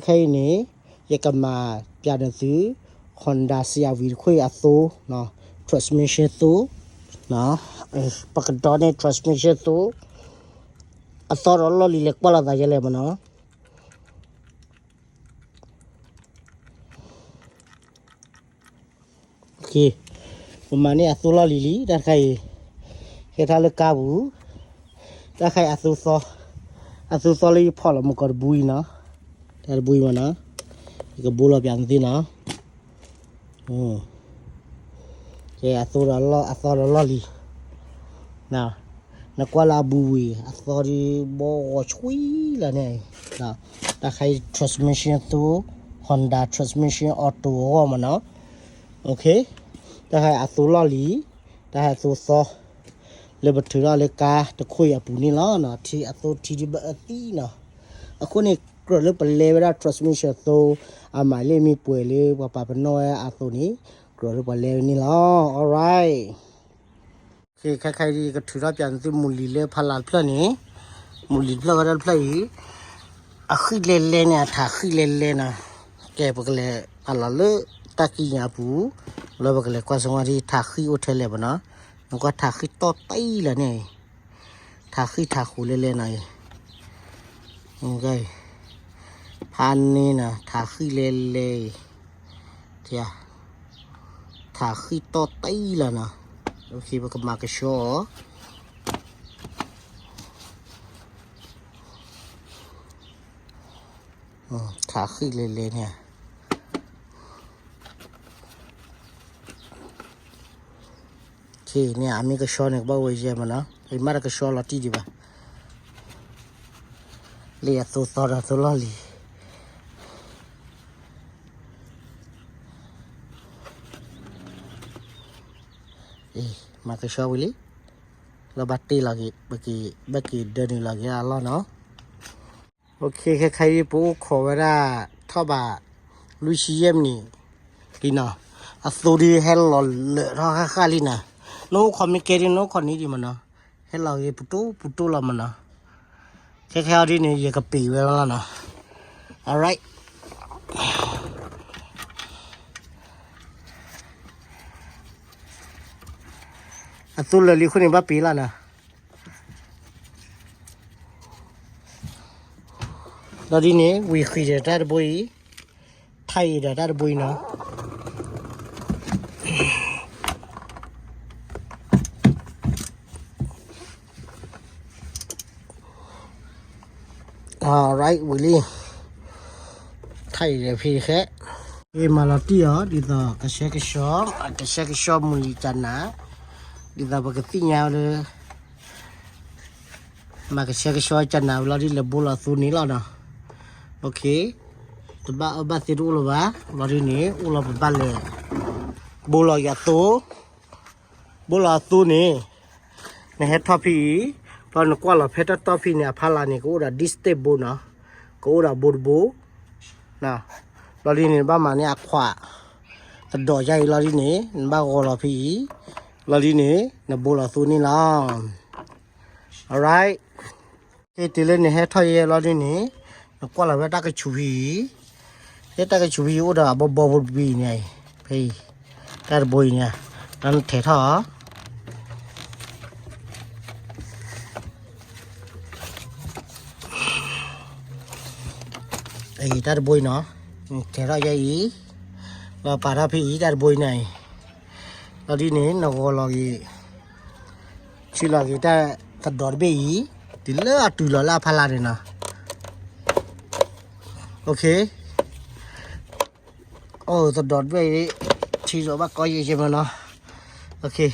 ခဲအံၤန့ၣ် ယကမၤပျးန့ၢ်သု Honda C R V တခွ့ၣ်အသိ transmission သိ ပကတီၢ်န့ၢ် transmission သိ အသီဒီးလီၢ်လံၤလဲၤကွၢ်လိာ်သးယဲလဲၣ်မနီၤ. ပမၤန့ၢ်အသိလီၢ်လံၤလံ တၢ်တခါအံၤ ဟဲထီၣ်လၢကါပူၤ တၢ်တခါအံၤအသိသီ အသိသီလၢယဖီၣ်လီၤမုၢ်ကီၢ်တဘိအံၤနီၤ တၢ်တဘိအံၤမနီၤ ယကဘိလီၤပျးန့ၢ်သုနီၤ ကဲအသိဒီးလီၢ် အသီဒီးလီၢ်လံၤ နကွၢ်လၢအဘူးဝံၤ အသီဒ်ဘီဂီၤဆှံလီၤန့ၣ် တၢ်တခါအံၤ transmission သိ Honda transmission auto အဂီၢ်မနီၤ တၢ်တခါအံၤအသိလီၢ်လံၤ တၢ်တခါအံၤအသိသီ လၢပထုးထီၣ်လၢကါတခွ့ၣ်အပူၤန့ၣ်လီၤ ထံအသိထံဒ်ဘၣ်အသံနီၤ အဃိန့ၣ် ကြၢးလၢပလဲဝဲဒၣ် transmission သိ အမၤလၢမ့ၢ်ပှဲၤလၢပှၤပာ်ပနီၣ်ဝဲအသိးန့ၣ် ကြၢးလၢပှၤလဲဝဲန့ၣ်လီၤ alright ခဲခဲအံၤ ယကထုးထီၣ်ပျးန့ၢ်သုမုၢ်လံၤလၢဖီလာ်တဖျၢၣ်န့ၣ် မုၢ်လံၤတဖျၢၣ်ဝဲဒၣ်တဖျၢၣ်အံၤ အဃံၣ်လဲလဲန့ၣ် အထးဃံၣ်လဲလဲနီၤ ကဲပကလဲၤအလီၤလၢတၢ်ကံၣ်ညါအပူၤ လၢပကလဲၤကွၢ်ဆၢဝါဒ်ထးဃံၣ်အိၣ်ထဲလဲၣ်မနီၤ နကွၢ်ထးဃံၣ်တီၢ်တံၢ်လီၤန့ၣ် ထးဃံၣ်ထးဃိးလဲလဲနီၤအံၤ ဖးန့ၢ်နီၤ ထးဃံၣ်လဲလဲအံၤ ထးဃံၣ်တီၢ်တံၢ်လီၤနီၤ ပကမၤကဆှီအီၤ ထးဃံၣ်လဲလဲန့ၣ် န့ၣ် အမ့ၢ်ကဆှီန့ၣ် ကဘၣ်ဝဲယဲၢ်မနီၤ ယမ့ၢ်တကဆှီလီၤတံၢ်ဒံးဘၣ် လၢအသိသီဒီးသိလီၢ်လံၤ မၤကဆှီဝံၤလံ လီၤဘၣ်တ့ၢ်လီၤက့ၤ ပက့ၤ ဘၣ်က့ၤဒၢနုာ်လီၤက့ၤအလီၢ်နီၤ ခဲခဲအံၤ ပအိၣ်ခိးဝဲဒၣ် ထီၣ်ဘး လွံၢ်ဆံယဲၢ်မံးနံး လံနီၤ အသိဒ်ဟဲလီၤလၢာ်ထီၣ်ဃၣ်ဃၣ်လံနီၤ နအိၣ်ခိးမ့ၢ်ကဲဒ် နအိၣ်ခိးန့ၢ်ဒံးမနီၤ ဟဲလီၤက့ၤပူၤတူၢ်ပူၤတူၢ်လီၤမနီၤ ခဲခဲအံၤဒ်န့ၣ် ယကပံာ်ဝဲလီၤနီၤ alright အသိလၢာ်လံအဃိန့ၣ် ဘၣ်ပံာ်လီၤနီၤ ဒီးဒ်န့ၣ် ဝံၤဃံးဒီးတၢ်တဘိအံၤ ထါအံၤဒီးတၢ်တဘိအံၤနီၤ alright ဝံၤလံ ထါအံၤဒီးဖဲခဲ မၤလီၤတံၢ်အီၤ ဒ်သိးကဆှဲကဆှီ ကဆှဲကဆှီမုၢ်လံၤကနၤ ဒ်သိးပကသ့ၣ်ညါလၢ မၤကဆှဲကဆှီကနၤဝံၤလီၤဒ်လဲၤဘိလီၤသိန့ၣ်လီၤနီၤ တဘၣ်အၢဘၣ်သီတအိၣ်လၢၤဘၣ် လီၤဒ်န့ၣ် အိၣ်လီၤပဘၣ်လဲၤ ဘိလီၤယၤသိ ဘိလီၤအသိန့ၣ် နဟဲထီၣ်ဖဲအံၤ ဒီးနကွၢ်လီၤဖဲတၢ်တီၢ်ဖဲန့ၣ် အဖီလာ်န့ၣ် ကအိၣ်ဒီး distance ဘိနီၤ ကအိၣ်ဒီးဘိတဘိ လီၤဒ်န့ၣ် နဘၣ်မၤန့ၢ်အခွး သဒီးယါအံၤလီၤဒ်န့ၣ် နဘၣ်ဂီၤလီၤဖဲအံၤ လီၤဒ်န့ၣ် နဘိလီၤသိန့ၣ်လီၤ alright တုၤလၢနဟဲထီၣ်ယဲလီၤဒ်န့ၣ် နကွၢ်လီၤဝဲတၢ်ကဆူးဖဲအံၤ ဖဲတၢ်ကဆူးဖဲအံၤအိၣ်ဒီးအဘီဘီဖိတဘ့ၣ်အံၤန့ၣ် ဖဲအံၤ တၢ်တဘိအံၤန့ၣ် ဒီးနထဲးထီၣ် တၢ်တဘိအံၤနီၤ ထဲးထီၣ်ယဲအံၤ လီၤပာ်ထီၣ်ဖဲအံၤ တၢ်တဘိအံၤန့ၣ် လီၤဒ်န့ၣ် နဂီၤလီၤက့ၤ ဆံလီၤက့ၤတၢ်သဒီးတဘ့ၣ်အံၤ တုၤလၢအတုၤလီၤလၢအဖီလာ်န့ၣ်နီၤ အိၣ်သဒီးတဘ့ၣ်အံၤ ထံဒီးဘၣ်ကီယဲၢ်ယဲၢ်မနီၤ okay